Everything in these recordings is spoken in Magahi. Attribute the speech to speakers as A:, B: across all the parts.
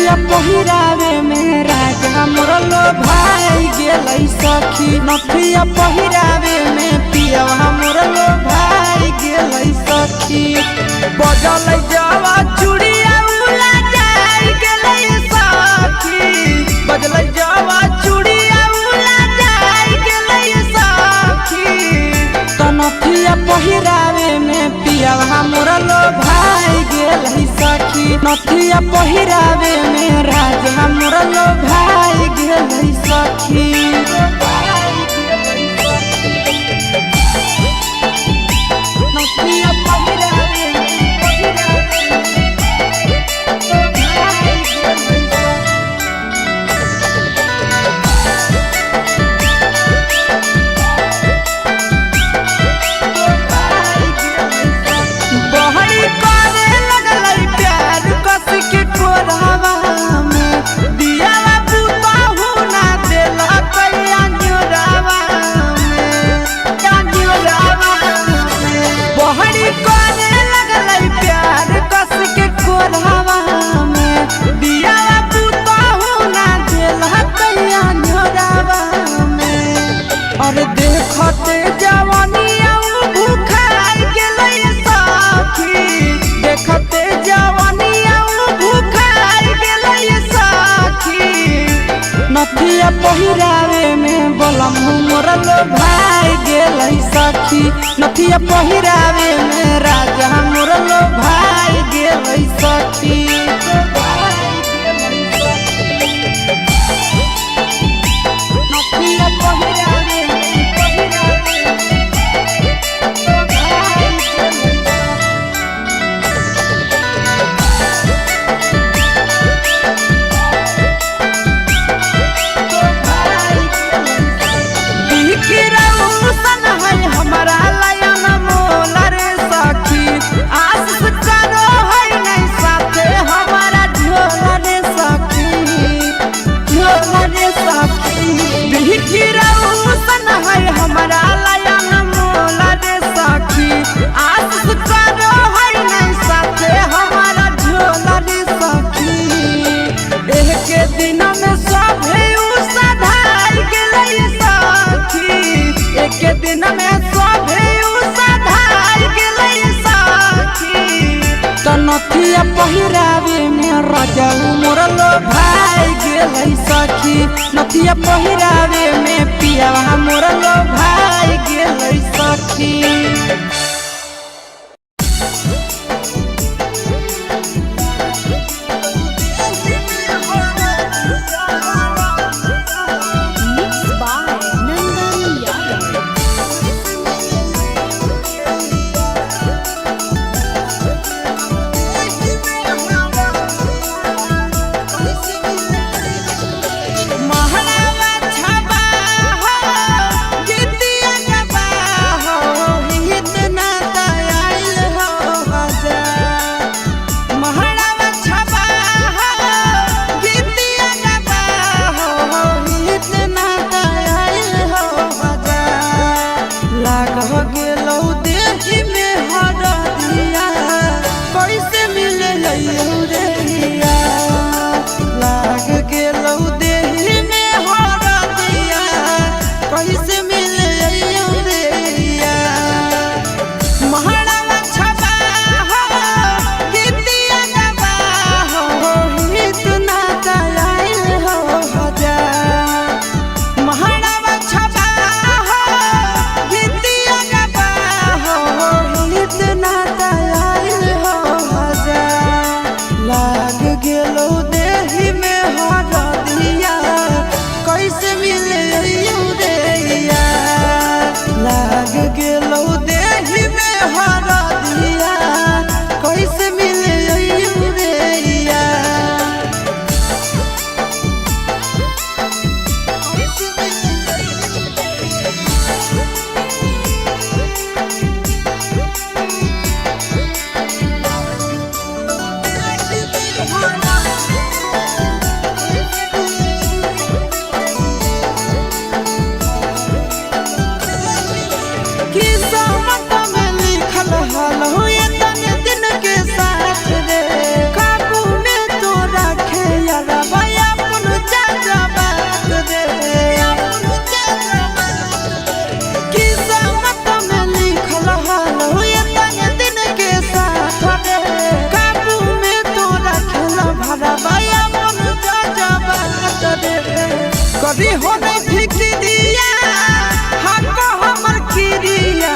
A: नथिया पहिरावे में राजा मोरलो भाई गेलै सखी। नथिया पहिरावे में पियवा मोरलो भाई गेलै सखी।
B: बजल जावा चूड़िया उला जाई गेलै सखी। बजल जावा चूड़िया उला जाई गेलै सखी।
A: त नथिया पहिरावे में पियवा मोरलो भाई गेलै सखी। नथिया पहिरावे में राजा मोरलो भाई गेलै सखी। नथिया पहिरावे पहिरावे भाई गेलै सखी।
B: बहरी करे लगलै प्यार कस के कोरावा में। दियावा पुतहु ना देलक अंजोरावा में, अंजोरावा में। बहरी करे लगलै प्यार कस के कोरावा में। दियावा पुतहु ना देलक अंजोरावा में। और देखते जवानिया भूखाई गेलै सखी। देखते जवानिया भूखाई गेलै सखी।
A: नथिया पहिरावे में बलम मोरलो भाई गेलै सखी। नथिया पहिरावे में राजा मोरलो भाई गेलै सखी। नथिया पहिरावे पहिरावे भाई गेलै सखी।
B: सन है हमारा लयन मोला रे सखी। आशीष करो है नहीं साथे हमारा झोला रे सखी, झोला रे सखी। सन है हमारा लयन मोला रे सखी। आशीष करो है नहीं साथे हमारा झोला रे सखी। एक दिन में सभे सधाई गेलै सखी। एक दिन में सभे सधाई गेलै सखी।
A: त नथिया पहिरावे में राजा मोरलो भाई गेलै सखी। नथिया पहिरावे में पियवा मोरलो भाई गेलै सखी।
C: Mixed by Nandan Yadav.
B: महरावा छबा हो, गीतिया गबा हो, ही
A: कभी हो नहीं फिक्रिया हको हमर क्रिया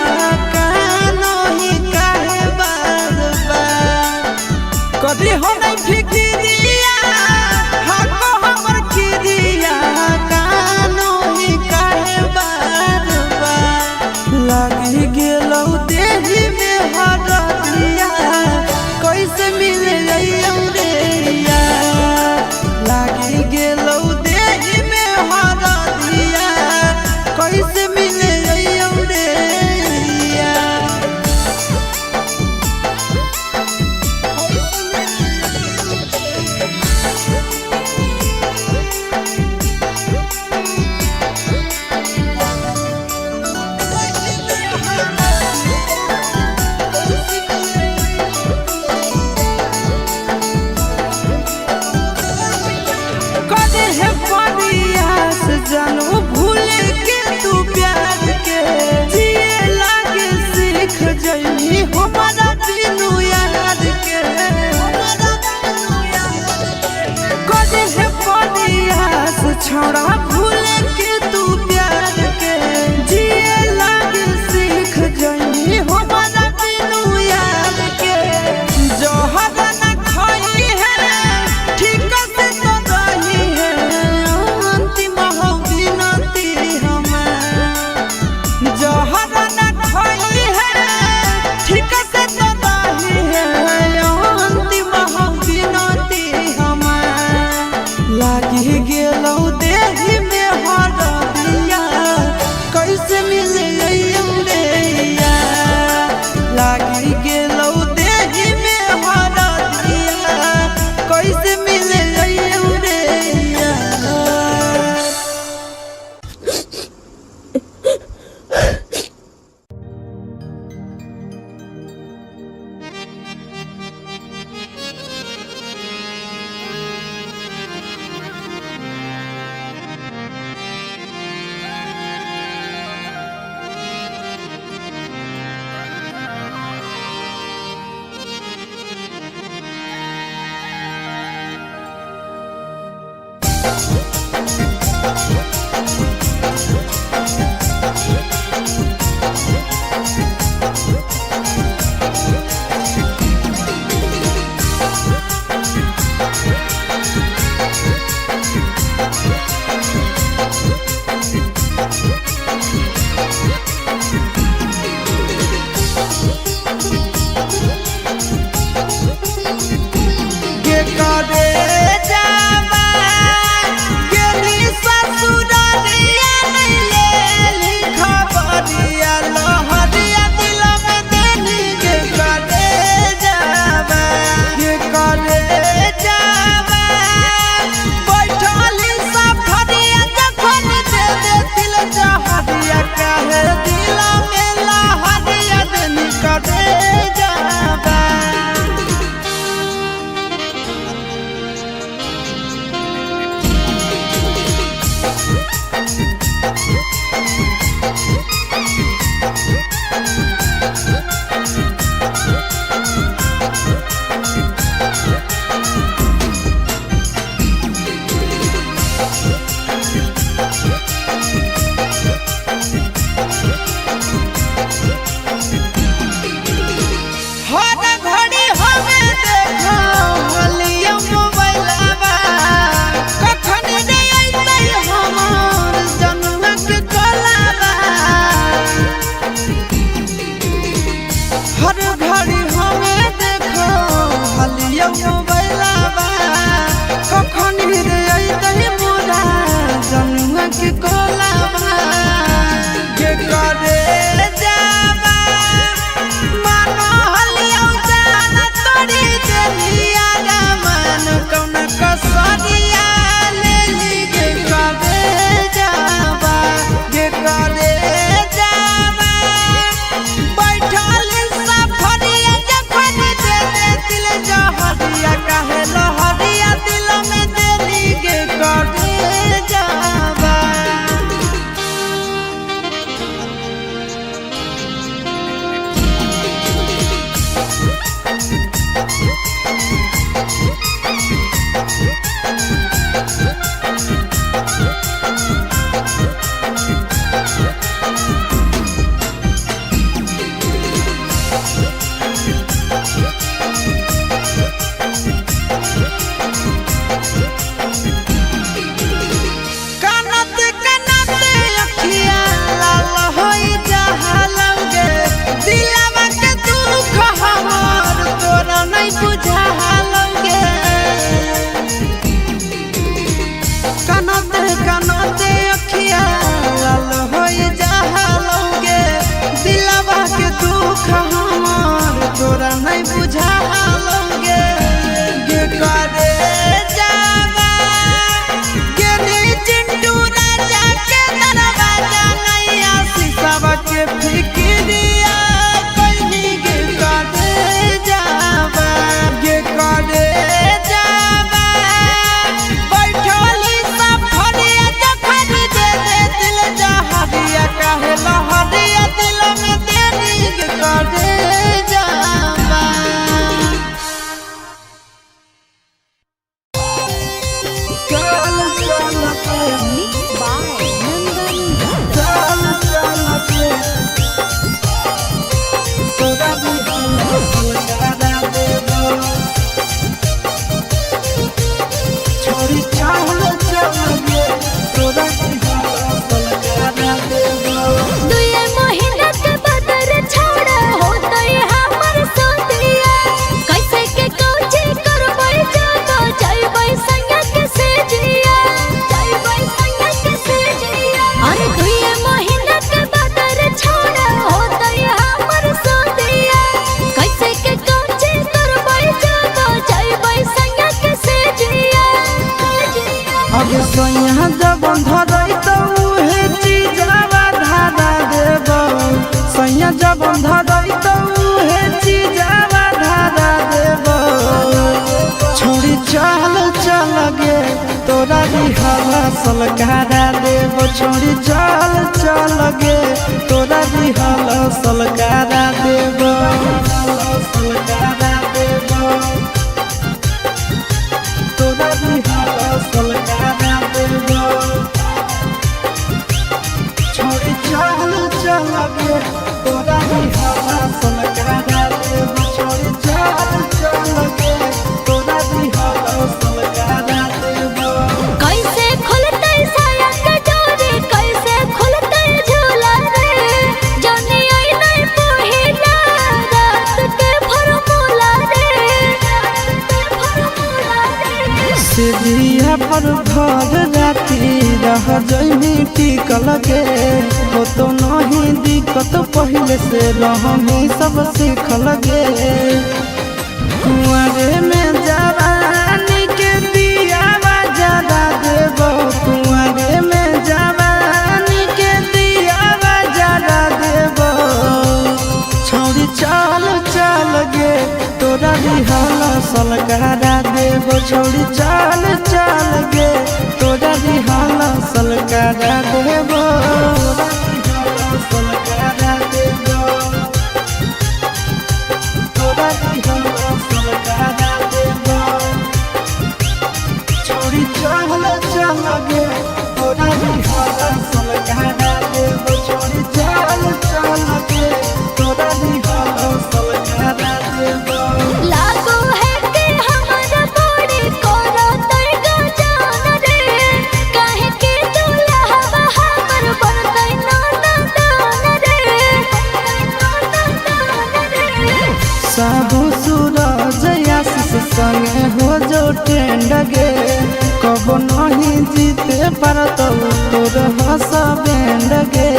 A: कानो ही काहे बार बार। कभी हो नहीं फिक्रिया हको हमर क्रिया कानो ही काहे बार बार। लागी गेलौ देही में हरदिया कैसे मिले रे यार। लागी गेलौ देही में हरदिया कैसे मिले रे यार। करे है प्रयास जानू भूल के तू प्यार के जिए लागे सीख जइनी हमारा बिनु यार के। करे है प्रयास छोड़ा भूल के तू प्यार के जिए लागे सीख जइनी हमारा बिनु यार के। जहर न खाई है ठीक से तो रही है अंतिम हो विनती हमार। जहर न खाई है ठीक से तो रही है अंतिम हो विनती हमार। लागी गेलौ देही में हरदिया कैसे मिले रे यार। लागी गेलौ देही में हरदिया कैसे मिले रे यार। कानते अखिया लाल होई जालौगे। दिलवा के दुख हमर तोरा नहीं बुझालौगे। गे करे जावा गे नी चिंटू राजा के दरवाजा नैया शीशवा के फिक्रिया कहीं गे करे जावा गे करे जावा। बैठली सफरिया जखन दे दे दिल जहरिया काहे लहरिया दिल में देनी गे करे जावा। चल चल के
C: Mixed by Nandan Yadav.
A: चल चल के तोरा बिहान सलकारा देबो। छोरी चल चल के तोरा बिहान सलकारा देबो।
D: दुए महीना के बदर छोड़ा होतई हमर सोतिया। कैसे के कोची करबै जातो जइबै संगा के सेजिया, जइबै संगा के सेजिया। अरे दुए महीना के बदर छोड़ा होतई हमर सोतिया। कैसे के कोची करबै जातो जइबै संगा के सेजिया, सेजिया।
A: अब सैया जब धरई तो उहे चीजवा धारा देबो। सैया जब धरई तो उहे चीजवा धारा देबो। छोड़ी चल चल गे तोरा बिहान सलकारा देबो। छोड़ी चल चल गे तोरा बिहान सलकारा देबो। सलकारा देबो तोरा बिहान सलकारा देबो। छोड़ी चल चल गे तोरा बिहान सलकारा देबो। छोड़ी चल चल गे तोरा बिहान सलकारा देबो।
D: कैसे खुलतै साया के डोरी, कैसे खुलतै झूला रे। जानी आई नहीं पहिला रात के फरमूला रे, रात के फरमूला रे।
A: सिरिया पर भर राती रह जइमी टिकल गे। हो तो नहीं दिक्कत पहले से रहमी सब सीखल गे। कुंवरे में जवानी के दियावा जरा देबो। कुंवरे में जवानी के दियावा जरा देबो। छौरी चल चल गे तोरा बिहान सलकारा देबो। छौरी चल चल गे तोरा बिहान सलकारा देबो। सलकारा देबो तोरा बिहान सलकारा देबो। छोरी चल चल गे तोरा बिहान सलकारा देबो। छोरी चल चल गे तोरा बिहान सलकारा देबो।
D: लागो है कि हमर बड़ी करतै गजान रे। काहे के दुल्हवा हमर बनतै नाना दान रे, नाना दान रे।
A: साबु सूरज आशीष संगे हो जो टेंड गे। कबो नहीं जीते पारतौ तोर हस बैंड गे।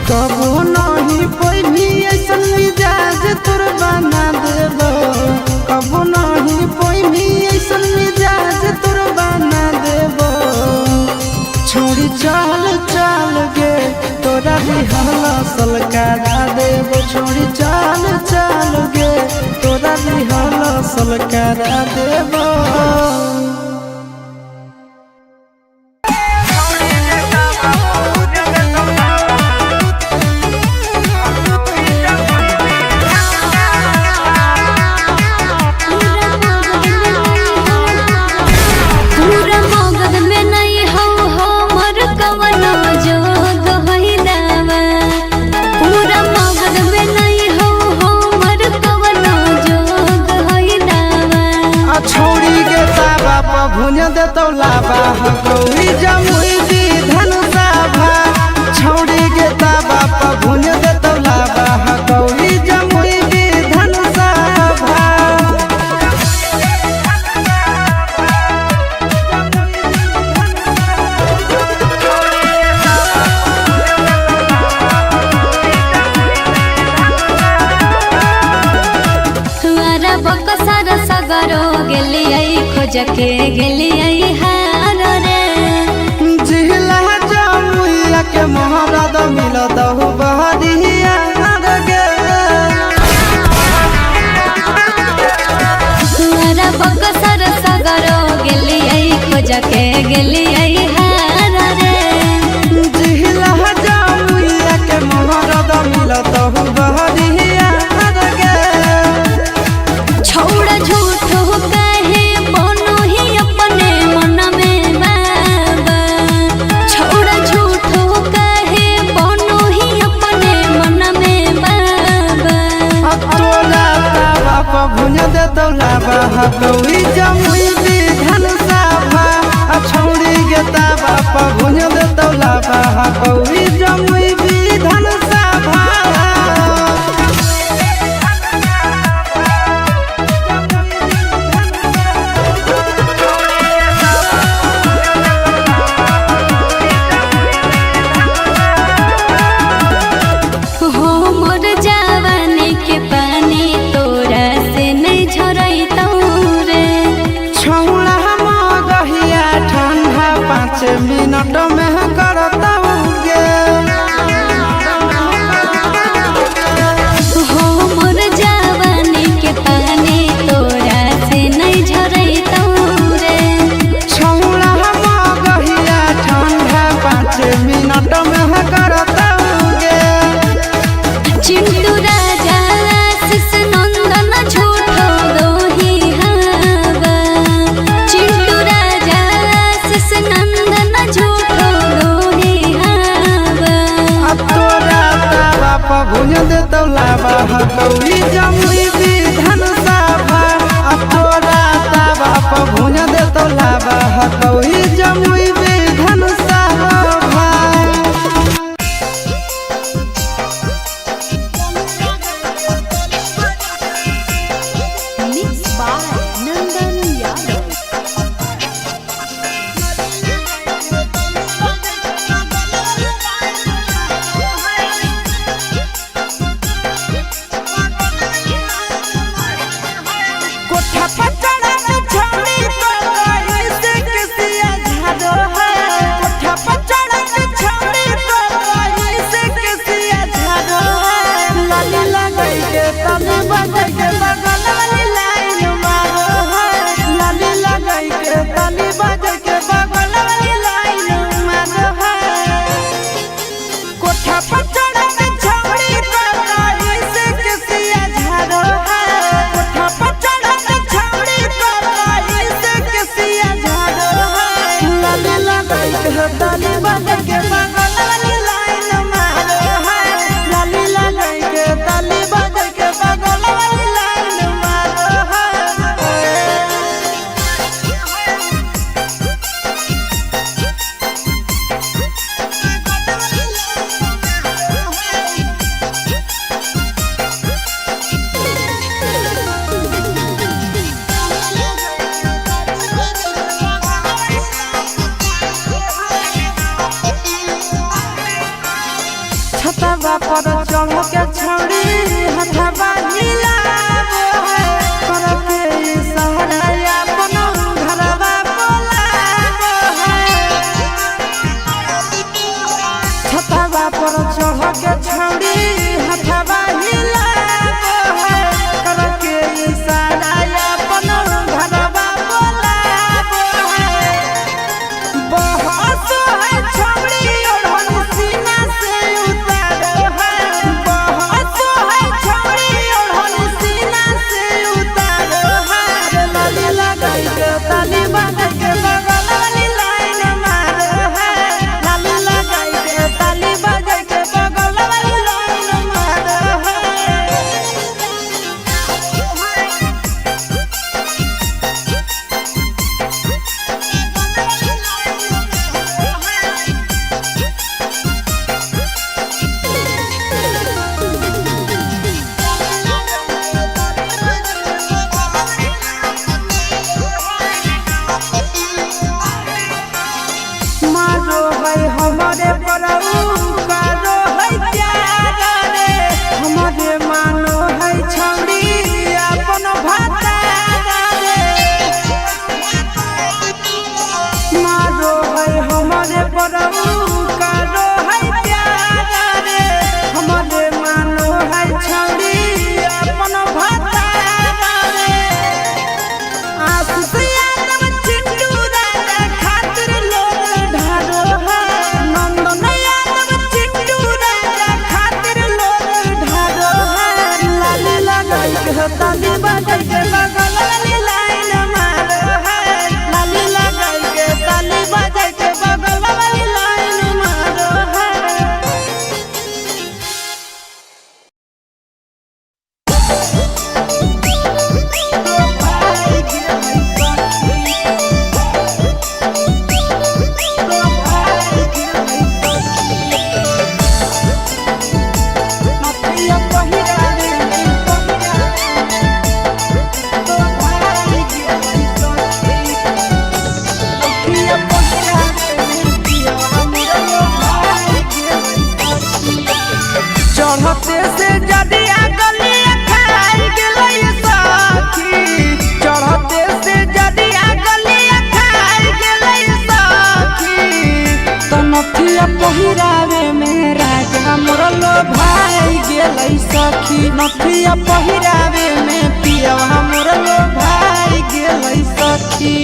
A: कबो नहीं पैभी ऐसन मिजाज तोर बना देबो। कबो नहीं पैभी ऐसन मिजाज तोर बना देबो। छोड़ी चल चल गे तोरा बिहान सलकारा देबो। छोड़ी चल चल गे तोरा बिहान सलकारा देबो।
D: पूरा मगध में नहीं हो हमर कवनो जोग होई दावा। पूरा मगध में नहीं हो हमर कवनो जोग होई दावा।
A: आ छौरी के ताबा पर भुन देतौ लाबा हकौरी जमुई दी धनुषा भा। छौरी के ताबा पर भुन देतौ लाबा हकौरी जमुई दी धनुषा भा।
D: खोज के गेलियै हार रे।
A: जिला जमुइया के मोहरद मिलत हो बहरिया गे।
D: अरा बकसर सगरो गेलियै खोज के गेलियै हार रे।
A: जिला जमुइया के मोहरद मिलत हो बहरिया गे।
D: छोड़ झूठ कहे बनो ही अपने मन में बाबा। छोड़ झूठ कहे बनो ही अपने मन में बाबा।
A: अब तोरा तावा पर भुन दे तौलाबा हकौई जमुई विधान सभा। आ छौड़ी गे तावा पर भुन दे तौलाबा हकौई जमुई विधान सभा।
D: हो मोर जवानी के पानी तोरा से नहीं झरैतौ रे।
A: छौड़ा मगहिया ठंडा 5 मिनट में करतौ गे।
D: हो मोर जवानी के पानी तोरा से नहीं झरैतौ रे।
A: छौड़ा मगहिया ठंडा 5 मिनट में करतौ गे।
D: चिंटू राजा आशीष नंदन झूठो दोही हवा। चिंटू राजा आशीष नंदन झूठो दोही हवा।
A: अब तोरा तावा पर भुन दे तौलाबा हकौई जमुई विधान सभा। अब तोरा तावा पर भुन दे तौलाबा हकौई Jamui Vidhan Sabha.
C: Mixed by Nandan Yadav.
B: कोठा पर चढ़ल छौड़ी तो रही से किसिया झाड़ो है। कोठा पर चढ़ल छौड़ी तो रही से किसिया झाड़ो है। लाली लगाई के तने बजै के बगल वाली लाइन मारो है। लाली लगाई के तने बजै के बगल वाली लाइन मारो है। कोठा पर चढ़ल छौड़ी तो रही से किसिया झाड़ो है। कोठा पर चढ़ल छौड़ी तो रही से किसिया झाड़ो है। लाली लगाई के तने बजै के बगल वाली लाइन मारो है। लाली लगाई के तने बजै के बगल वाली लाइन मारो है। छतवा पर चढ़ के छौड़ी हथवा हिलाबो है। कर के इशारा अपन घरवा बोलाबो है। छतवा पर चढ़ के छौड़ी हथवा हिलाबो है। कर के इशारा अपन घरवा बोलाबो है। बहस है छौड़ी ओढ़न सीना से उतारो है। बहस है छौड़ी ओढ़न सीना से उतारो है। लाली लगाई के ताली बजा के बगल वाली लाइन मारो है। लाली लगाई के ताली बजा के बगल वाली लाइन मारो है। मारो है हमारे परऊ करो है प्यार रे। हमारे मानो है छौड़ी अपन भाता रे।
A: भरऊ करो है प्यार रे, हमरे मानो है छौड़ी अपन भतार रे। आशीष यादव चिंटू राजा खातिर लोग ढारो है, नंदन यादव चिंटू राजा खातिर लोग ढारो है। लाली लगाई के ताली बजाई के बगल वाली लाइन मारो है, लाली लगाई के ताली बजाई के बगल वाली लाइन मारो है। चढ़ते से जदिया गलिया खाई गेलै सखी, चढ़ते से जदिया गलिया खाई गेलै सखी। तनथिया पहिरावे में राजा मोरलो भाई गेलै सखी, नथिया पहिरावे में पियवा मोरलो भाई गेलै सखी।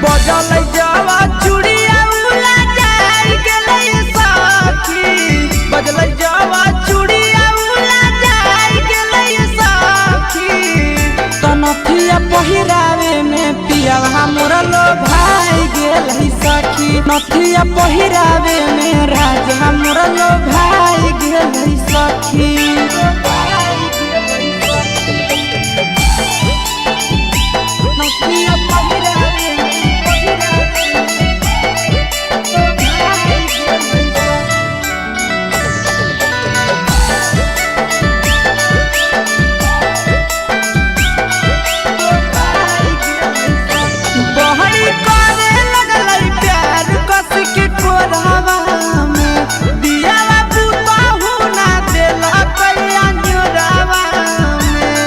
A: बजल जावा चूड़िया उला जाई गेलै सखी, बजल जावा चूड़िया उला जाई गेलै सखी। तनथिया पहिरावे में पियवा मोरलो भाई गेलै सखी, नथिया पहिरावे में राजा मोरलो भाई गेलै सखी। नथिया पहिरावे में भाई गेलै सखी। बहरी करे लगलै प्यार कस के कोरावा में, दियावा पुतहु ना देलक अंजोरावा में,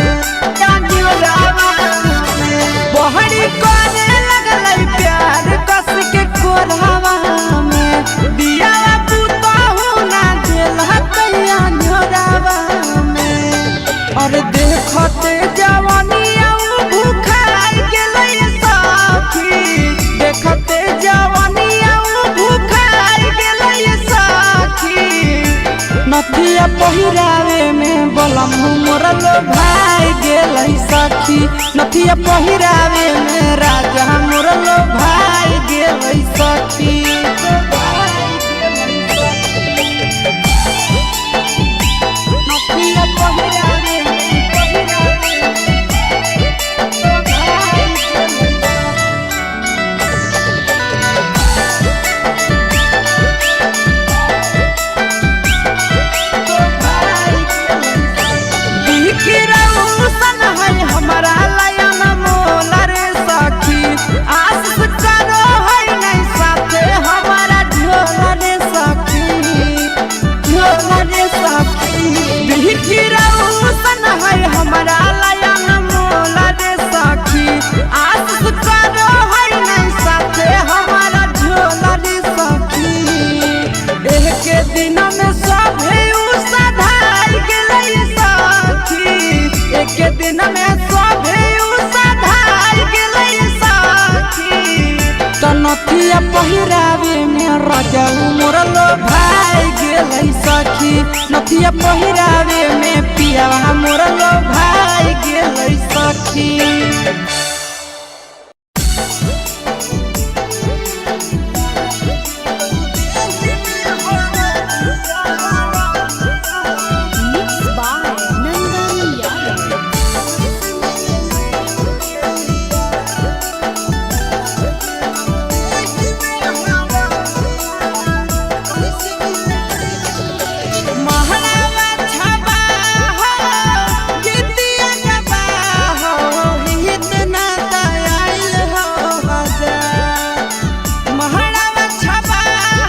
A: अंजोरावा में। बहरी करे लगलै प्यार कस के कोरावा में, दियावा पुतहु ना देलक अंजोरावा में। और देखते जवानिया भूखाई गेलै सखी, देखते जवानिया भूखाई गेलै सखी। नथिया पहिरावे में बलम मोरलो भाई गेलै सखी, नथिया पहिरावे में राजा मोरलो भाई गेलै सखी। नथिया पहिरावे में पहिरावे में भाई गेलै सखी। सन है हमारा लयन मोला रे सखी, आशीष करो है नहीं साथे हमारा ढोला रे सखी, ढोला रे सखी। सन है हमारा लयन मोला रे सखी, आशीष करो है नहीं साथे हमारा ढोला रे सखी। एक दिन में सभे सधार गेलै सखी, एक दिन में सभे सधार गेलै सखी। तनथिया पहिरावे में राजा मोरलो भाई गेलै सखी, नथिया पहिरावे में पियावा मोरलो भाई गेलै सखी।
C: Mix by Nandan Yadav.
A: महरावा छबा हो, गीतिया गबा हो, इतना दयाल हो हजार। महरावा छबा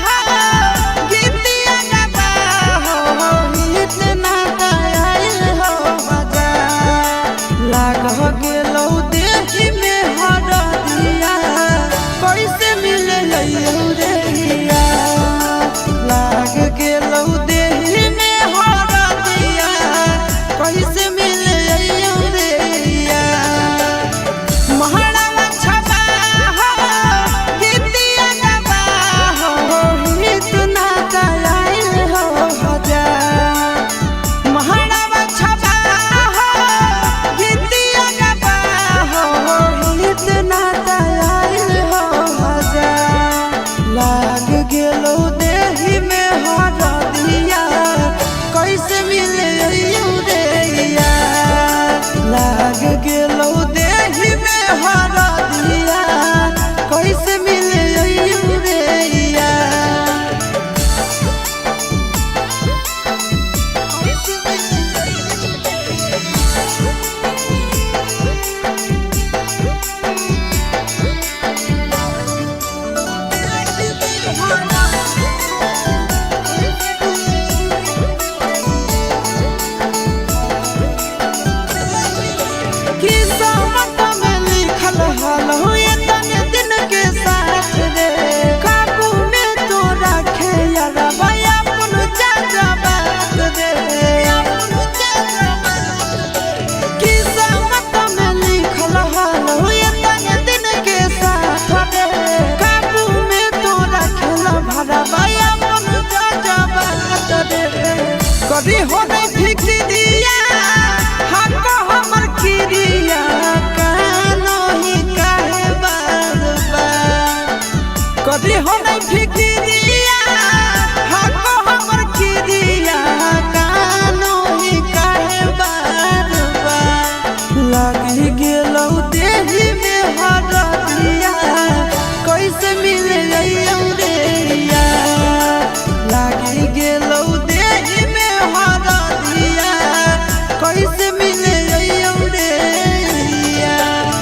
A: हो, गीतिया गबा हो, इतना दयाल हो हजार। लाग गेलौ देहि में हरदिया, कैसे मिललै रे हिया। में हरदिया कैसे मिले अइबू रे यार। कि सहमत में लिखल हल हो ये तने दिन के साथ रे, काबू में तो रखे यारा भैया अपन चाचा बात रे। कि सहमत में लिखल हल हो ये तने दिन के साथ रे, काबू में तो रखे भरा भैया अपन चाचा बात रे। कभी हो नहीं फिक्रिया हको हमर किरिया, कानो ही काहे बार बार। कभी हो नहीं फिक्रिया हको हमर किरिया, कानो ही काहे बार बार। लागी गेलौ देही में हरदिया कैसे मिले अइयौ रे यार। लागी गेलौ देही में हरदिया कैसे मिले अइयौ रे यार।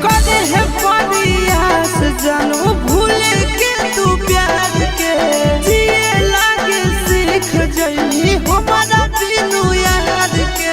A: करे है प्रयास जानू भूल के तू प्यार के, जिए लागे सीख जइनी हमारा बिनु यार के।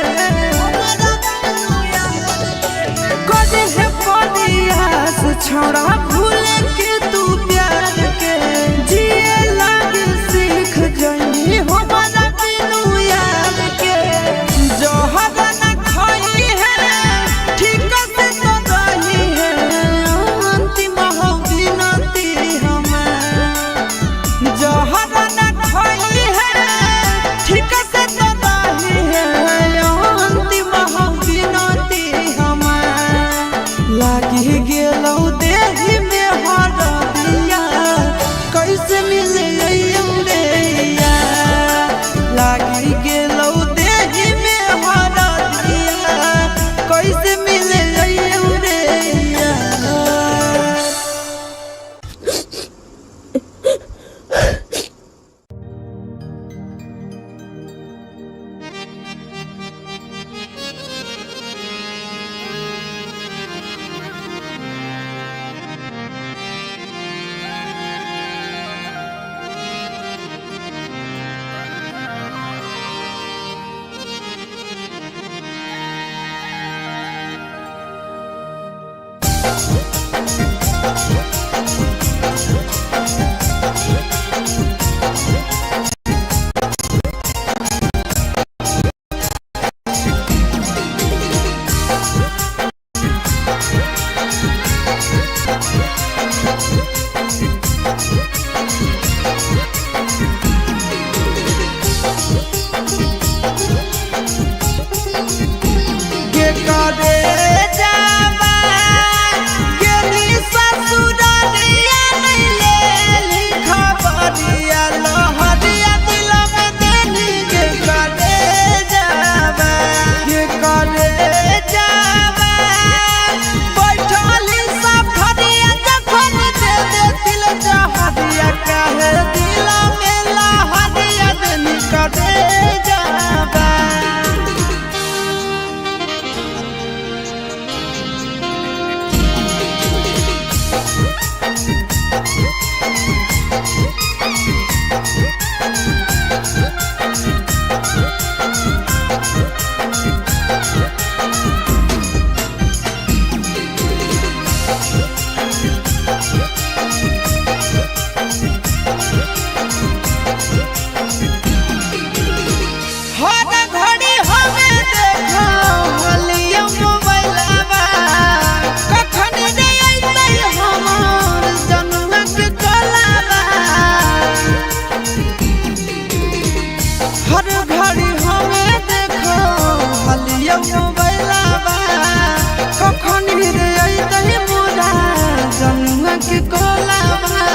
A: के कोलावा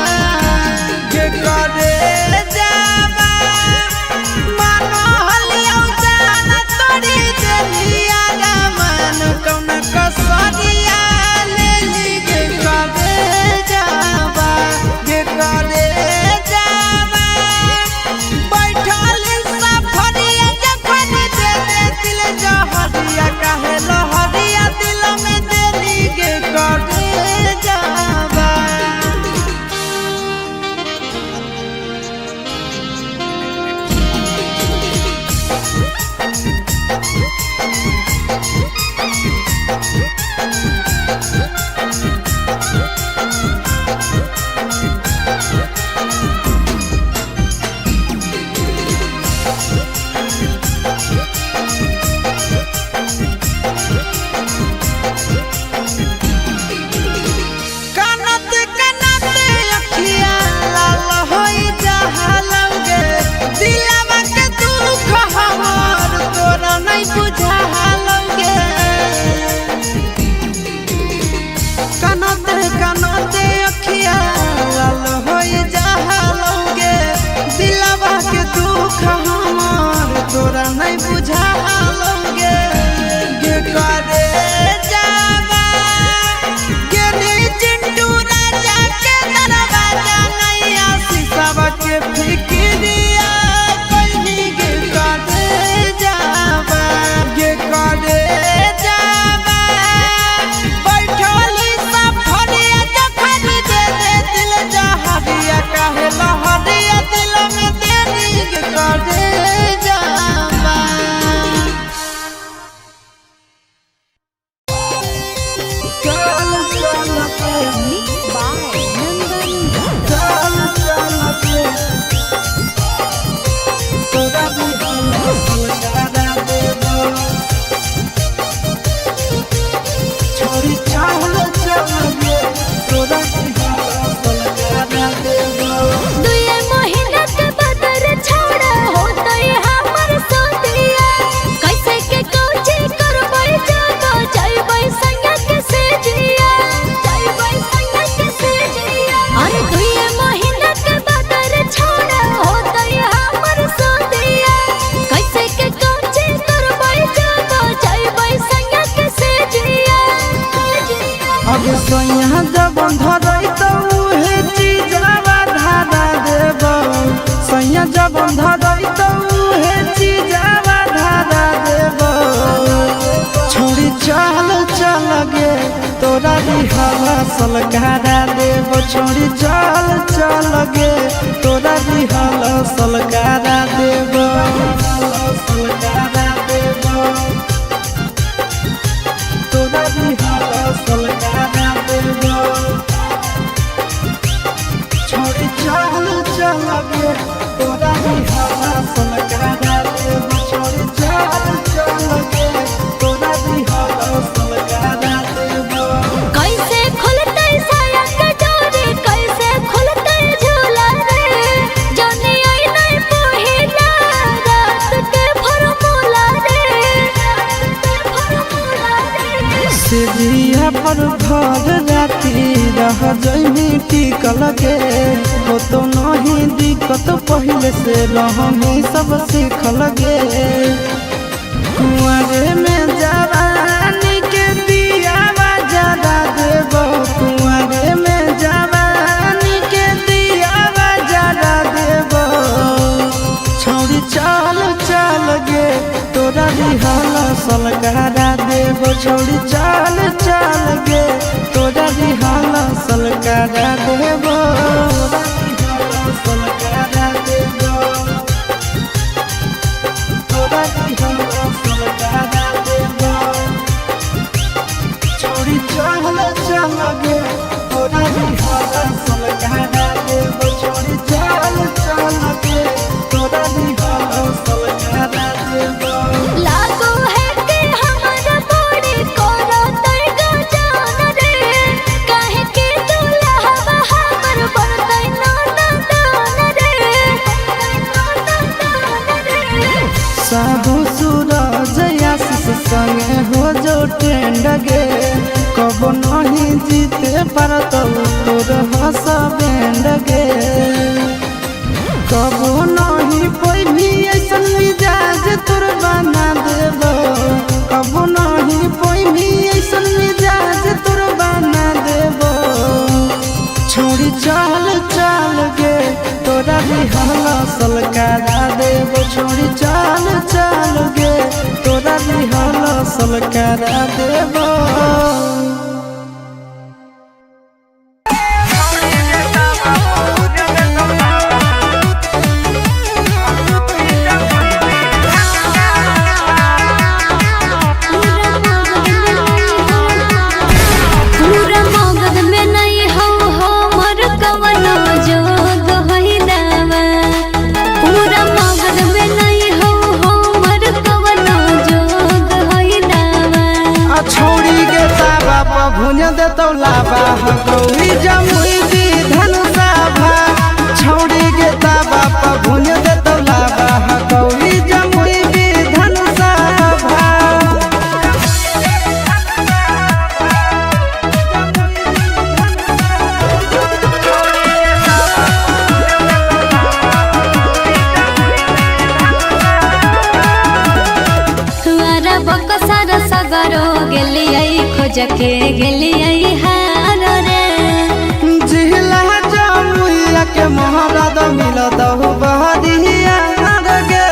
A: के करे जावा मानो हलिया जान तोड़ी देलिया मन कौन कसरिया लेली के करे जावा के करे जावा बैठल सफरिया जखन दे दे दिल जहरिया काहे लहरिया दिल में देली के करे जावा। कनत कनत अखिया लाल होई जहालंगे दिलवा के दुख हमर तोरा नहीं बुझालंगे। कनत कनत अखिया लाल होई जहालंगे दिलवा के दुख हमर तोरा नहीं बुझालंगे। के करे जावा गेली चिंटू राजा के दरवाजा नैया शीशवा के फिक्रिया कोइनी के करे जावा के करे जावा बैठली सफरिया जखन दे दे दिल जहरिया काहे लहरिया दिल में देनी के करे जावा।
C: Mix by Nandan Yadav. दुए महीना के बदर छोड़ा होतई हमर सोतिया कैसे के कोची करबै जब जइबै संगा के सेजिया जइबै संगा के सेजिया। अरे दुए महीना के बदर छोड़ा होतई हमर सोतिया कैसे के कोची करबै जब जइबै संगा के सेजिया।
A: अब सैया जब धरई त उहे चीजवा धारा देब सैया जब धरई त उहे चीजवा धारा देब छोड़ी चल चल गे तोरा रिहला सलकारा देब छोड़ी चल चल गे तोरा रिहला सलकारा देब सलकारा देब तोरा रिहला सलकारा देब छोड़ी चल चल गे तोरा रिहला सलकारा देब छोड़ी चल चल गे तोरा रिहला सलकारा देब।
D: कैसे खुलतै साया के डोरी कैसे खुलतै झूला रे जानी आई नहीं पहिला रात के फरमूला रे रात के फरमूला रे।
A: सिरिया पर भर राती रह जइमी टिकल गे हो तो नहीं दिक्कत पहले से रहमी सब सीखल गे कुंवरे में जवानी के दियावा जरा देब कुंवरे में जवानी के दियावा जरा देब छौड़ी चल चल गे तोरा रिहल सलकारा देब छौड़ी चल चल गे तोरा रिहल सलकारा देब सलकारा देब तोरा रिहल सलकारा देब छोड़ी चल चल गे तोरा रिहल सलकारा देब छोड़ी चल चल गे तोरा रिहल सलकारा देब।
D: लागो है के हमर बड़ी करतै गजान रे काहे के दुल्हवा हमर बनतै नाना दान रे नाना दान रे।
A: साहु सूरज आशीष संगे हो जो ट्रेंड गे कबो नहीं जीते पारत तोर कबो नहीं पैभी ऐसन मिजाज तोर बना देबो। कबो नहीं पैभी ऐसन मिजाज तोर बना देबो। छोड़ी चल चल गे तोरा भी हलसल करा देबो। छोड़ी चल चल गे तोरा भी हलसल करा देबो।
C: पूरा मगध में नहीं हो हमर कवनो जोग होई दावा। पूरा मगध में नहीं हो हमर कवनो जोग होई दावा।
A: आ छौड़ी के ताबा पर भुंज देतौ लाबा हकौड़ी जमुई विधन सभा। छौड़ी के ताबा पर भुंज देतौ लाबा हकौड़ी जमुई विधन सभा।
C: तुअरा बकसर सगरो गेलियै खोज के गेलियै हार रे।
A: जिला जमुइया के मोहरा द मिलत हो बहरिया गे।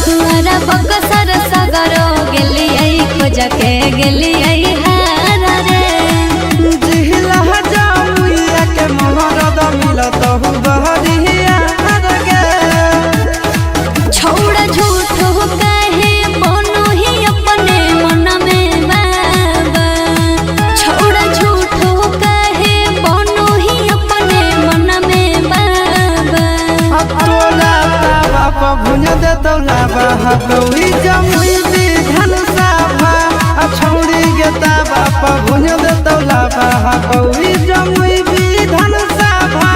C: तुअरा बकसर सगरो गेलियै खोज के गेलियै हार रे।
A: जिला जमुइया के मोहरा द मिलत हो बहरिया गे।
C: छोड़ झूठ काहे बनो ही अपने मन में बाबा। छोड़ झूठ काहे बनो ही अपने मन में बाबा।
A: अब तोरा तावा पर भुंज देतौ लाबा हकौड़ी जमुई विधन सभा। आ छौड़ी के तावा पर भुंज देतौ लाबा हकौड़ी जमुई विधन सभा।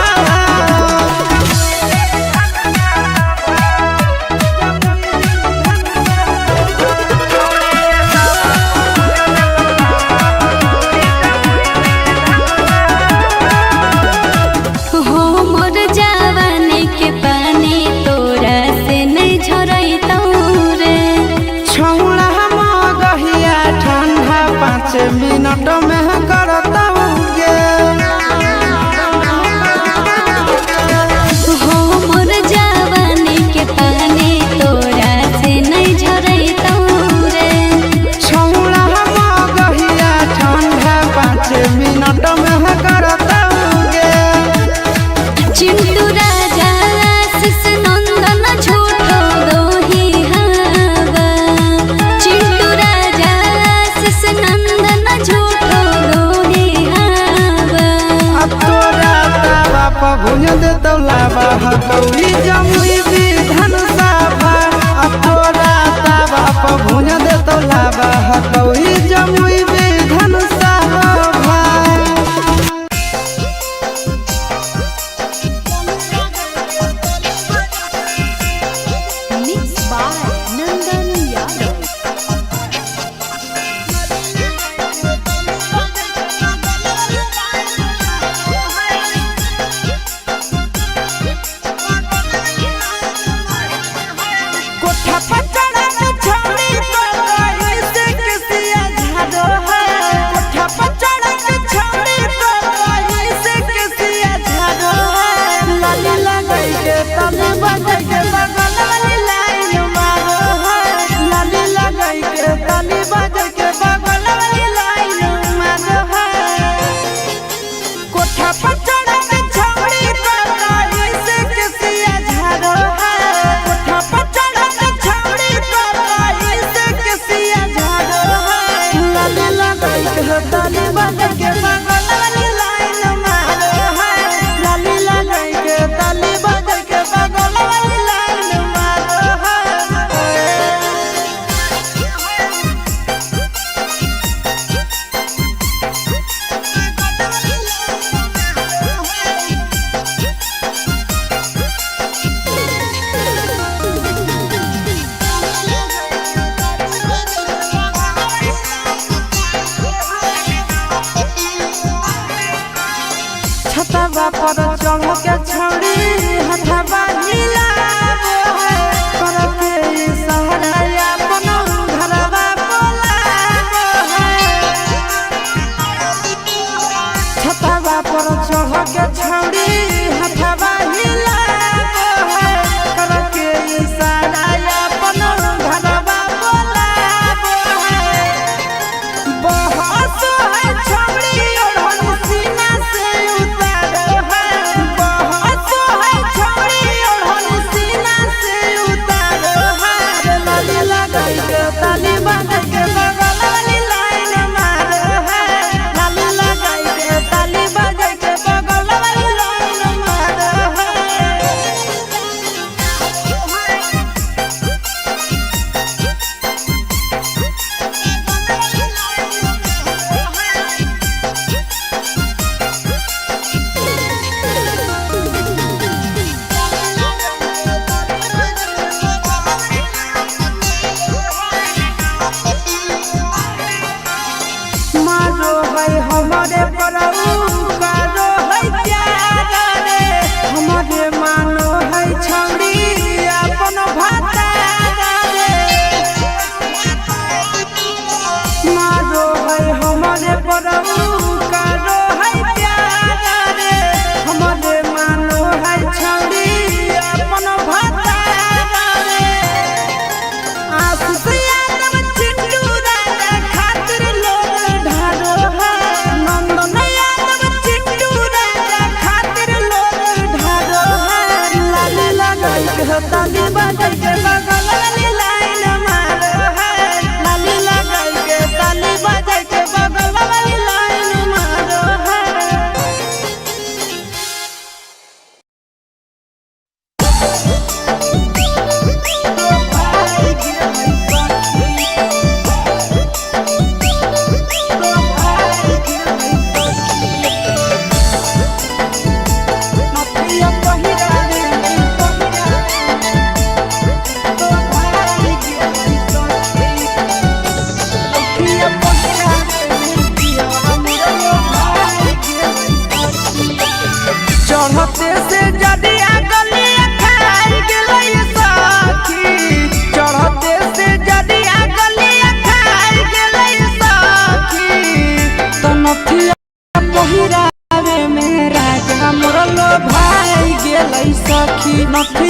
C: हो मोर जवानी के पानी तोरा से नहीं झरैतौ रे।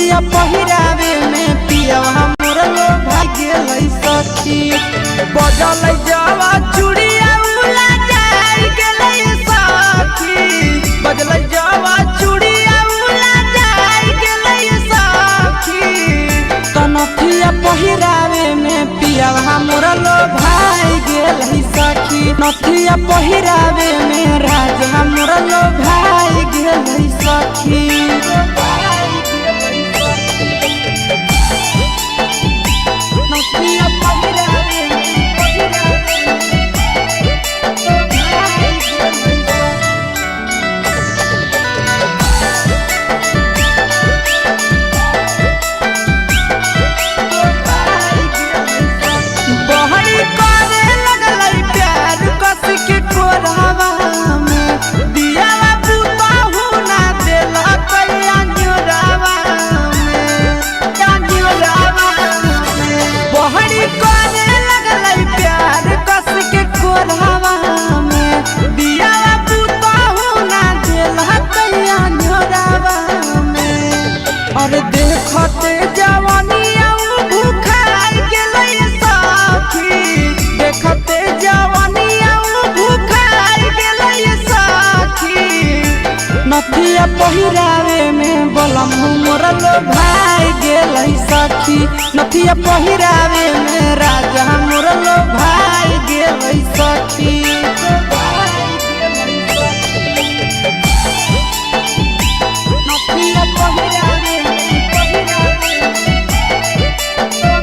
A: नथिया पहिरावे में पियवा मोर लो भाग गेलै सखी।
B: बजल जावा चूड़िया उला जाई गेलै सखी। बजल जावा चूड़िया उला जाई गेलै सखी।
A: तनथिया पहिरावे में पियवा मोर लो भाई गेलै सखी। नथिया पहिरावे में राजा मोर लो भाई गेलै सखी। नथिया पहिरावे में पहिरावे में भाई गेलै सखी।
B: बहरी करे लगलै प्यार कस के कोरावा में। दियावा पुताहु ना देलक अंजुरावा में, अंजुरावा में। बहरी करे लगलै प्यार कस के कोरावा में। दियावा पुताहु ना देलक अंजुरावा में।
A: और देखते
B: जवानिया भूखार गेलै सखी। देखते जवानिया भूखार गेलै सखी।
A: नथिया पहिरावे में बलम मोर लो भाई गेलै सखी। नथिया पहिरावे में राजा मोर लो भाई गेलै सखी। नथिया पहिरावे में पहिरावे में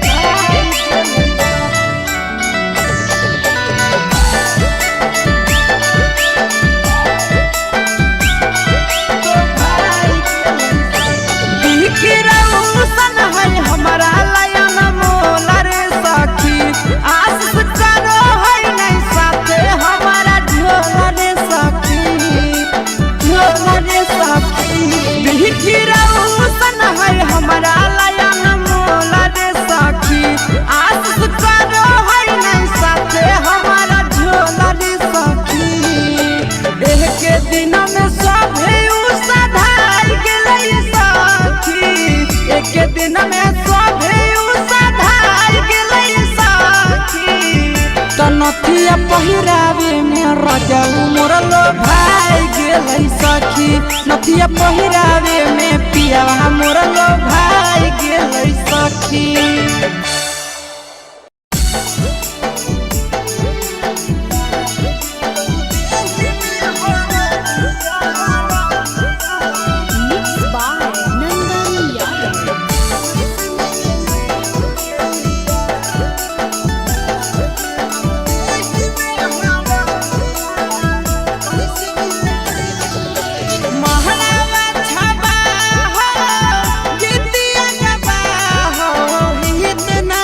A: भाई गेलै सखी।
B: बिखरौसन है हमारा लयन मोला रे सखी। आशीष करो है नहीं साथे हमारा ढोला रे सखी, ढोला रे सखी। बिखरौसन है हमारा लयन मोला रे सखी। आशीष करो है नहीं साथे हमारा ढोला रे सखी। एक दिन में सभे सधार गेलै सखी। एक दिन में सभे सधार गेलै सखी।
A: तनथिया पहिरावे में राजा मोर लो भाई गेलै सखी। नथिया पहिरावे में पियावा मोर लो भाई गेलै सखी।
C: Mix by Nandan Yadav.
B: महरावा छबा हो, गीतिया गबा हो, हित ना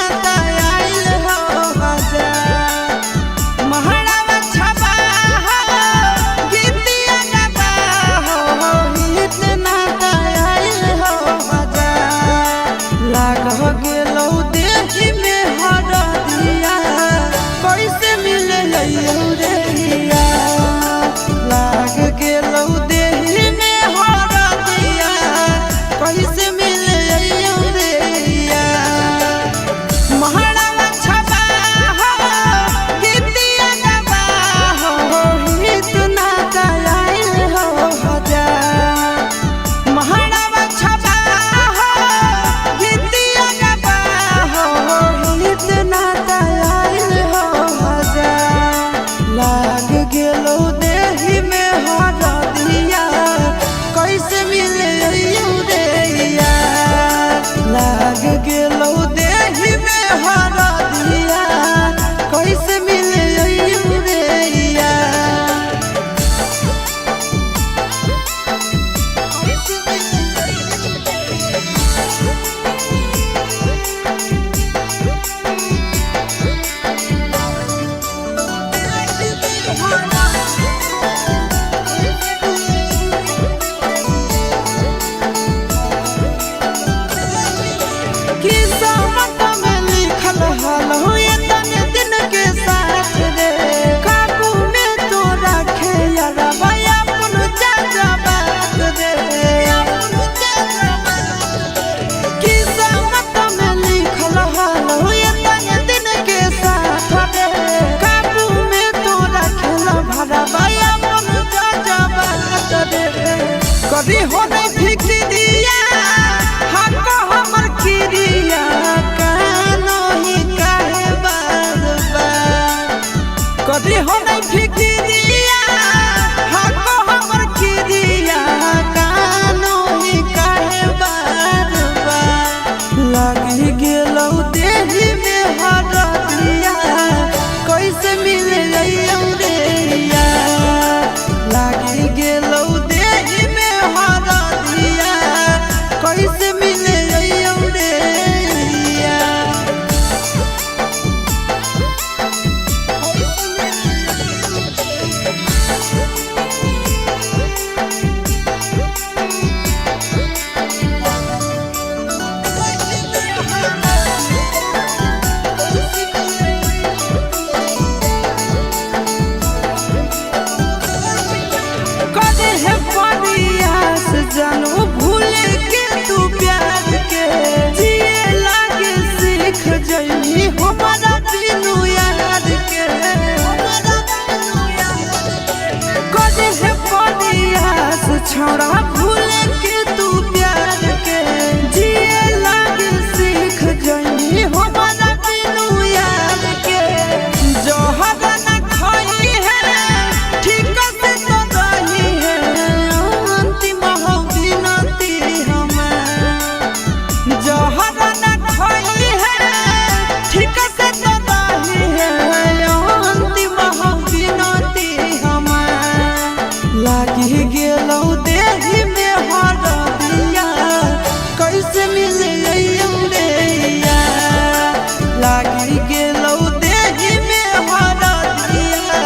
A: कभी हो नहीं फिक्रिया हक हमर क्रिया कानो ही काहे बार बार कभी हो नहीं फिक्रिया हक हमर क्रिया कानो ही काहे बार बार लागी गेलौ देही में हरदिया कैसे मिले अइयौ रे यार लागी गेलौ देही में हरदिया कैसे मिले अइयौ रे यार। करे है प्रयास जानू भूल के तू प्यार के जिए लागे सीख जइनी हमारा बिनु यार के करे है प्रयास छोड़ा भूल के तू प्यार के जिए लागे सीख जइनी हमारा बिनु यार के जहर न खाई है ठीक से तो रही है अंतिम हो विनती हमार जहर न खाई है ठीक से तो रही है अंतिम हो विनती हमार लागी गेलौ देही में हरदिया कैसे मिले अइयौ रे यार लागी गेलौ देही में हरदिया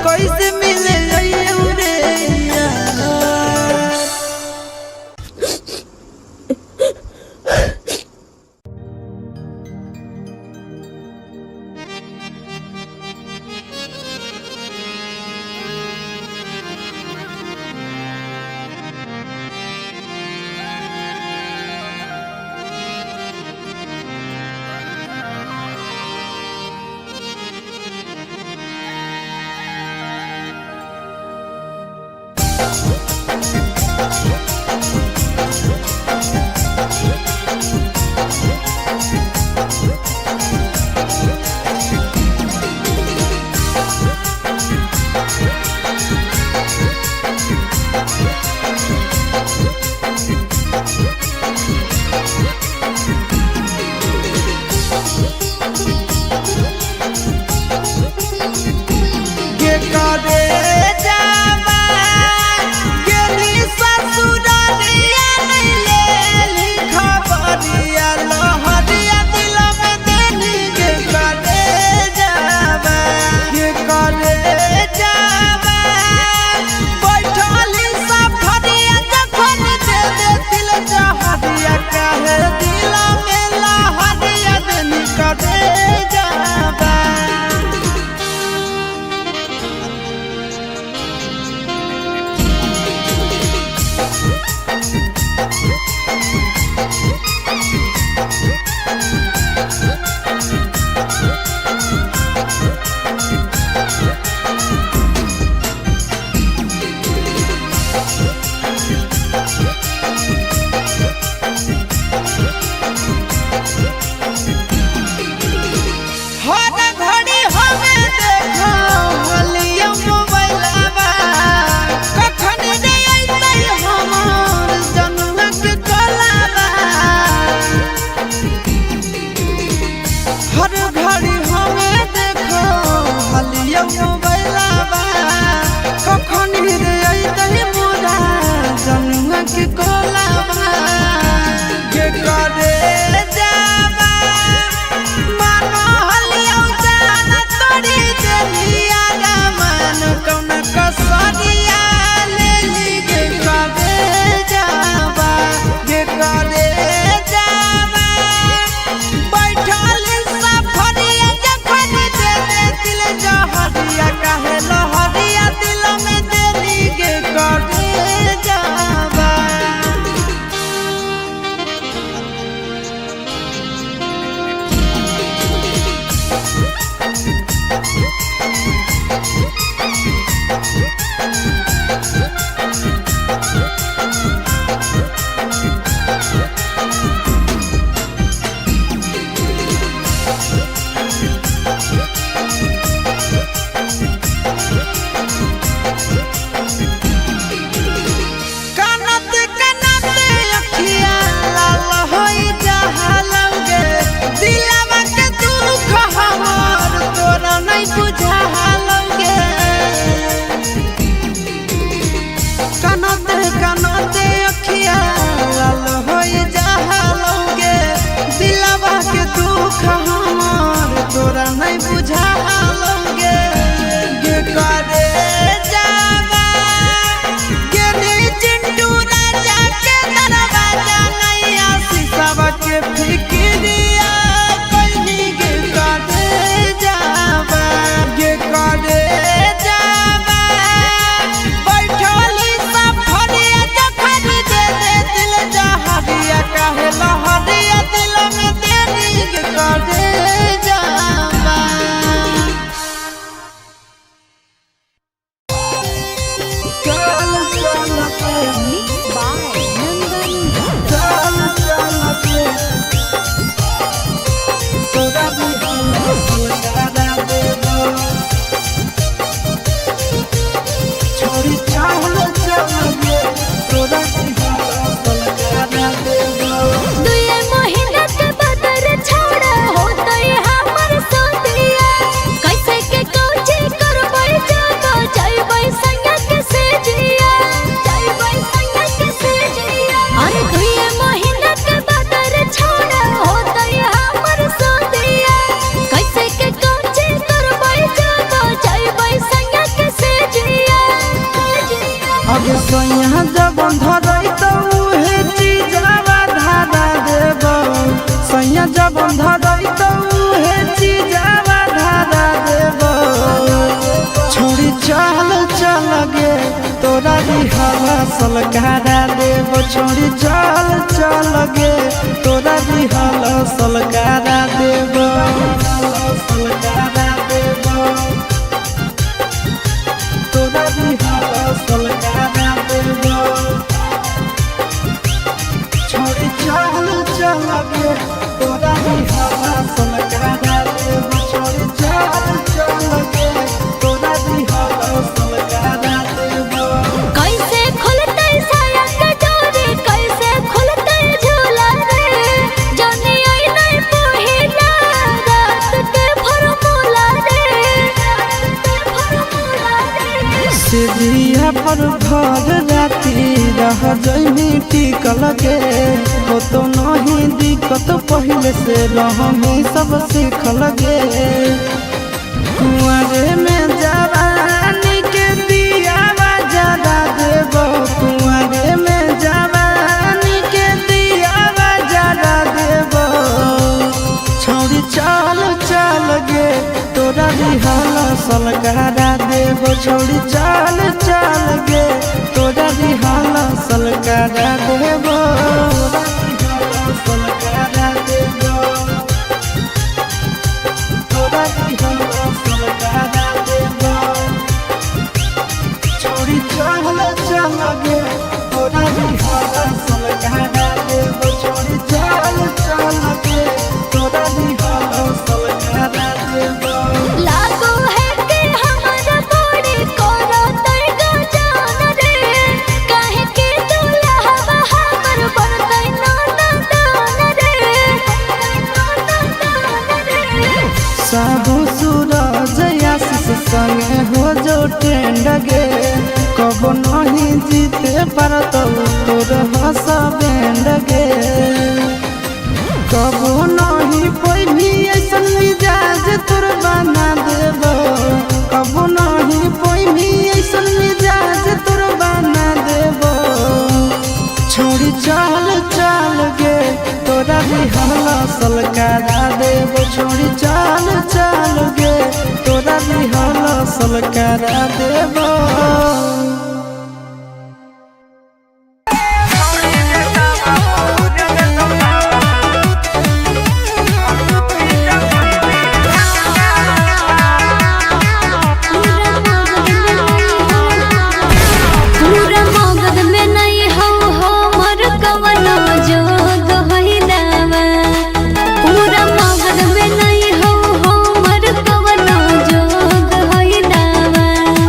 A: कैसे मिले अइयौ रे यार। नहीं बुझा गे गे करे जावा गे नी चिंटू राजा के दरवाजा नहीं आशीषवा के फिक्रिया कहीं गे करे जावा गे करे जावा बैठली सफरिया जखन दे दे दिल जहरिया काहे लहरिया दिल में देनी गे करे जावा। चल चल के
C: मिक्स बाय नंदन।
A: चल चल के तोरा बिहान सोना देबो छोड़ी चल चल के तोरा बिहान सोना देबो।
C: दुए महीना के बदर छोड़ा होतई हमर सोतिया कैसे के कोची करबै जब जइबै संगा के सेजिया जइबै संगा के सेजिया। अरे दुए महीना के बदर छोड़ा होतई हमर सोतिया कैसे के कोची करबै जब जइबै संगा के सेजिया।
A: अब सैया जब धरई त उहे चीजवा धारा देबो सैया जब धरई त उहे चीजवा धारा देबो छोड़ी चल चल गे तोरा बिहावा सलकारा देबो छोड़ी चल चल गे तोरा बिहावा सलकारा देबो सलकारा देबो तोरा बिहावा सलकारा देबो छोड़ी चल चल गे तोरा बिहावा सलकारा देबो छोड़ी चल चल गे तोरा बिहावा सलकारा देबो।
C: कैसे खुलतै साया के डोरी कैसे खुलतै झूला रे जानी आई नहीं पहिला रात के फरमूला रे रात के फरमूला रे।
A: सिरिया पर भर राती रह जइमी टिकल के हो तो नहीं दिक्कत पहले से रहमी सब सीखल गे कुंवरे में जवानी के दियावा जरा देबो कुंवरे में जवानी के दियावा जरा देबो छोड़ी चल चल गे तोरा बिहान सलकारा देबो छोड़ी चल चल गे तोरा बिहान सलकारा देबो सलकारा देबो तोरा बिहान सलकारा देबो छोड़ी चल चल गे तोरा बिहान सलकारा देबो छोड़ी चल चल गे तोरा बिहान सलकारा देबो।
C: लागो है के हमर बड़ी करतै गजान रे काहे के दुल्हवा हमर बनतै नाना दान रे नाना दान रे।
A: साहु सूरज आशीष संगे हो जो ट्रेंड गे कबो नहीं जीते पारत तोर हस बैंड गे कबो नहीं पैभी ऐसन मिजाज तोर बना देबो कबो नहीं पैभी ऐसन मिजाज तोर बना देबो छोड़ी चल चल गे तोरा बिहान सलकारा देबो छोड़ी चल चल गे तोरा बिहान सलकारा देबो।
C: पूरा मगध में नहीं हो हमर कवनो जोग होई दावा पूरा मगध में नहीं हो हमर कवनो जोग होई दावा।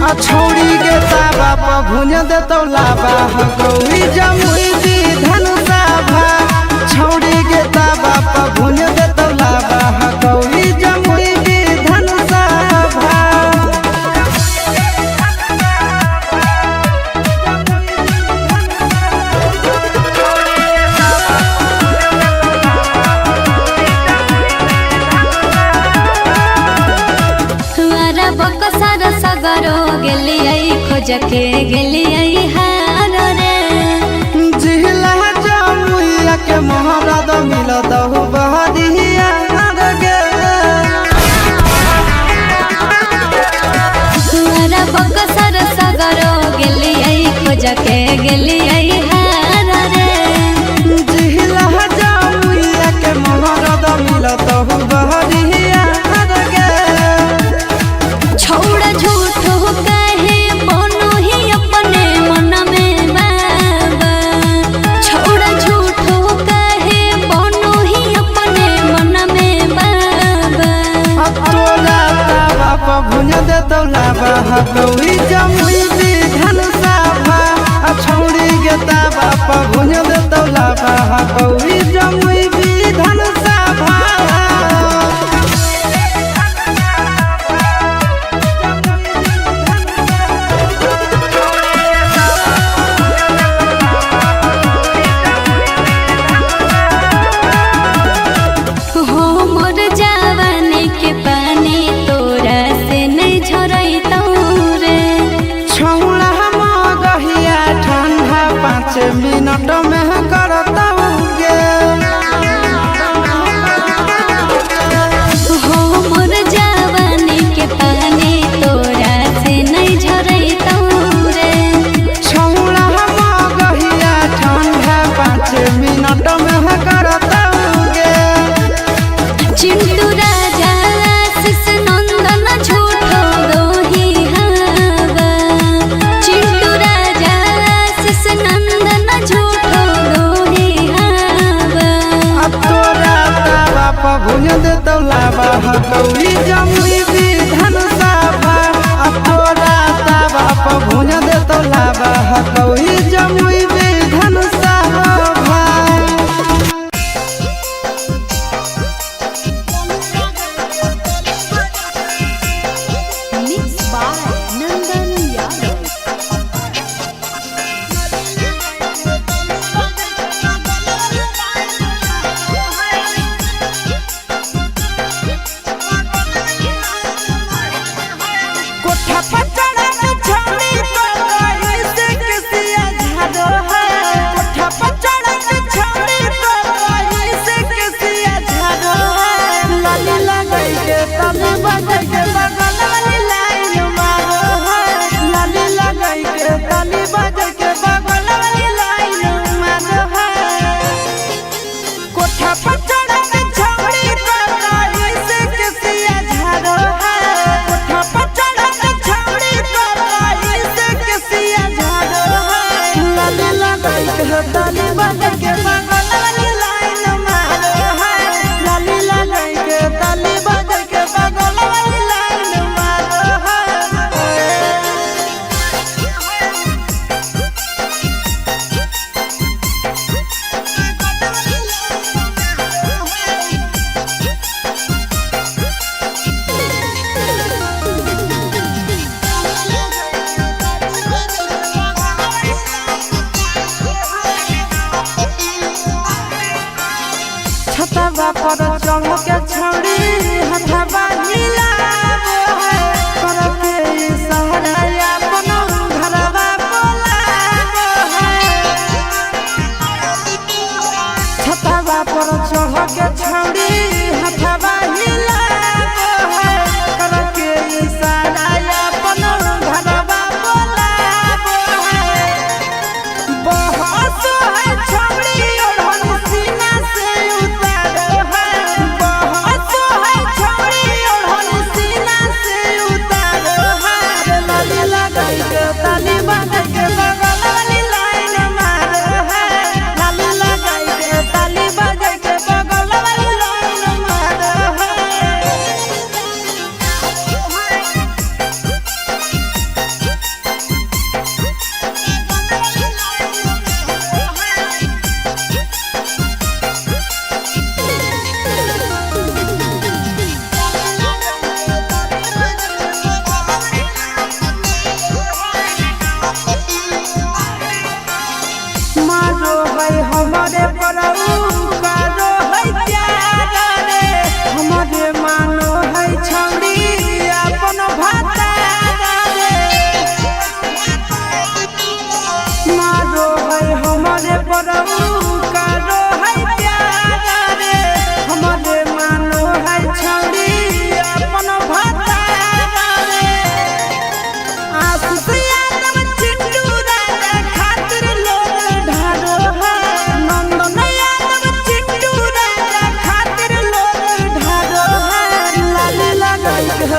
A: आ छौड़ी के ताबा पर भुन देतौ लाबा हकौड़ी जमुई दी धनुषा भा छौड़ी के ताबा पर भुन देतौ लाबा हकौड़ी जमुई दी धनुषा भा।
C: बकसर सगरो गेलियै खोज के गेलियै हार रे।
A: जिला जमुइया के मोहरा मिलत हो बहरिया गे।
C: दुआरा बकसर सगरो गेलियै खोज के गेलियै हार रे।
A: जिला जमुइया के मोहरा मिलत हो बहरिया गे।
C: छौड़ा झूठो कहे बनो ही अपने मन में बाबा। छौड़ा झूठो कहे बनो ही अपने मन में बाबा।
A: तोरा तावा पर भुज देतौ लाबा हकौड़ी जमुई विधान सभा। आ छौड़ी के तावा पर भुज देतौ लाबा हकौड़ी जमुई विधान सभा।
C: हो मोर जवानी के पानी तोरा से नहीं झरैतौ रे।
A: छौड़ा मगहिया ठंडा 5 मिनट में करतौ गे।
C: हो मोर जवानी के पानी तोरा से नहीं झरैतौ रे।
A: छौड़ा मगहिया ठंडा 5 मिनट में करतौ गे।
C: चिंटू राजा आशीष नंदन झूठो दोही हवा। चिंटू राजा आशीष नंदन झूठो दोही हवा।
A: अब तोरा तावा पर भुज देतौ लाबा हकौड़ी जमुई विधान सभा। अब तोरा तावा पर भुज देतौ लाबा हकौड़ी Jamui Vidhan Sabha.
D: Mix by Nandan Yadav.
B: कोठा पर चढ़ा के छौड़ी तो कहीं से किसिया झाड़ो है। कोठा पर चढ़ा के छौड़ी तो कहीं से किसिया झाड़ो है। लाली लगाई के तने बजाई के बगल वाली लाइन मारो है। लाली लगाई के तने बजाई के बगल वाली लाइन मारो है। कोठा पर चढ़ा के छौड़ी तो कहीं से किसिया झाड़ो है। कोठा पर चढ़ा के छौड़ी तो कहीं से किसिया झाड़ो है। लाली लगाई के ताली बजा के बगल वाली लाइन मारो है। लाली लगाई के ताली बजा के बगल वाली लाइन मारो है। छतवा पर चढ़ के छौड़ी हथवा हिलाबो है। कर के इशारा अपन घरवा बोलाबो है। छतवा पर चढ़ के छौड़ी हथवा हिलाबो है। कर के इशारा अपन घरवा बोलाबो है। बहस है छौड़ी ओढ़न सीना से उतारो है। बहस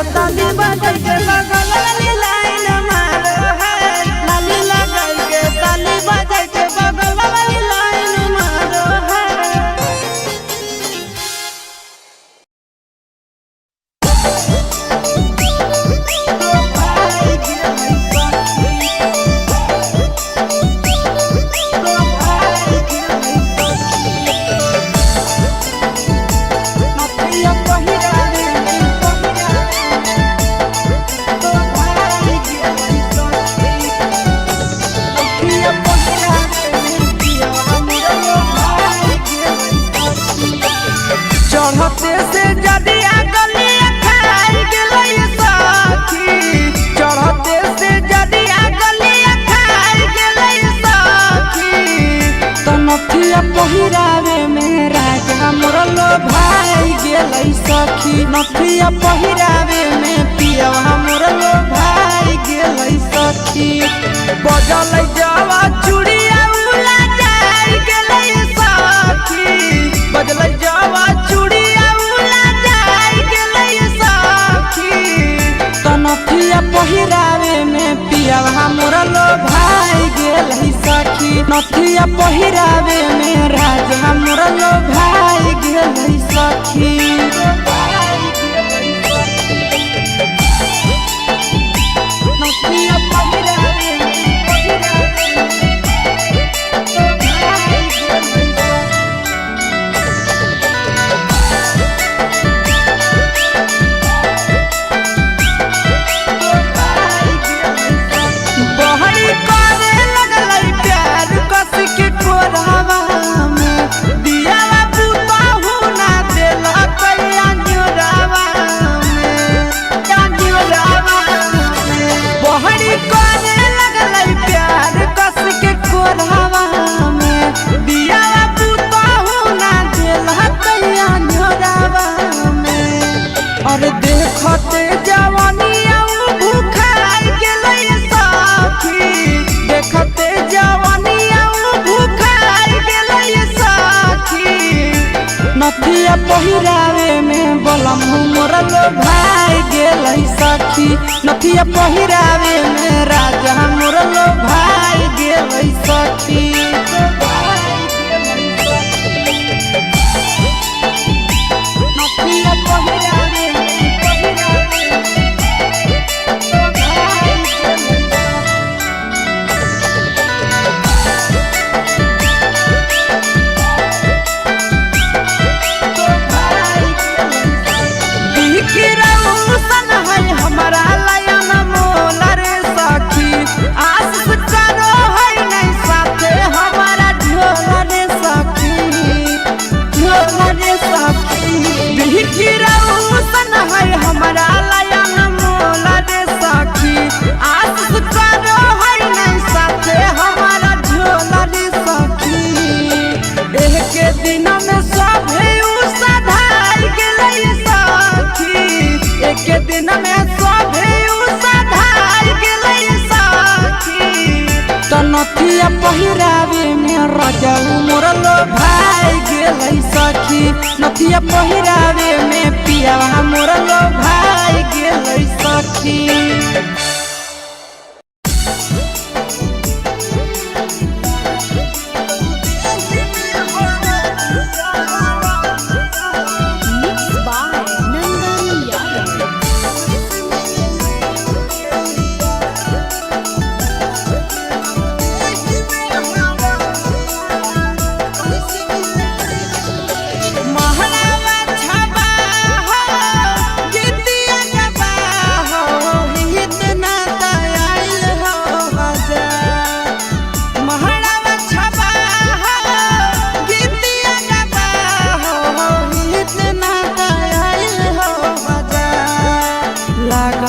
A: के ताली बजाई के बगल वाली लाइन मारो है। लाली लगाई के ताली बजाई के बगल वाली लाइन मारो है। चढ़ते से जदिया गलिया खाई गेलै सखी। चढ़ते से जदिया गलिया खाई गेलै सखी। तनथिया पहिरावे में राजा मोरलो भाई गेलै सखी। नथिया पहिरावे में पियवा मोरलो भाई गेलै सखी। बजल जावा चूड़िया उला जाई गेलै सखी। बजल जावा चूड़िया उला जाई गेलै सखी। तनथिया पहिरावे में पियवा मोरलो भाई गेलै सखी। नथिया पहिरावे में राजा मोरलो भाई गेलै सखी। नथिया पहिरावे पहिरावे भाई गेलै सखी। बहरी करे लगलै प्यार कस के कोरावा में। दियावा पुताहु ना देलक अंजोरावा में, अंजोरावा में। बहरी करे लगलै प्यार कस के कोरावा में। दियावा पुताहु ना देलक अंजोरावा में। और देखते जवानिया भूखाई गेलै सखी। देखते जवानिया भूखाई गेलै सखी। नथिया पहिरावे में बलम मोरलो भाई गेलै सखी। नथिया पहिरावे में राजा मोरलो भाई गेलै सखी। नथिया पहिरावे पहिरावे भाई गेलै सखी। सन है हमारा लयन मोला रे सखी। आशीष करो है नहीं साथे हमारा झोला रे सखी, झोला रे सखी। सन है हमारा लयन मोला रे सखी। आशीष करो है नहीं साथे हमारा झोला रे सखी। एक दिन में सभे सधाई गेलै सखी। एक दिन में सभे सधाई गेलै सखी। तनथिया पहिरावे में राजा मोरलो भाई गेलै सखी। नथिया पहिरावे में पियावा मोरलो भाई गेलै सखी।
C: Mix by Nandan Yadav.
A: महलावा छबा हो, गीतिया गबा हो, इतना दयाल हो बजा। महलावा छबा हो, गीतिया गबा हो, इतना दयाल हो बजा। लाग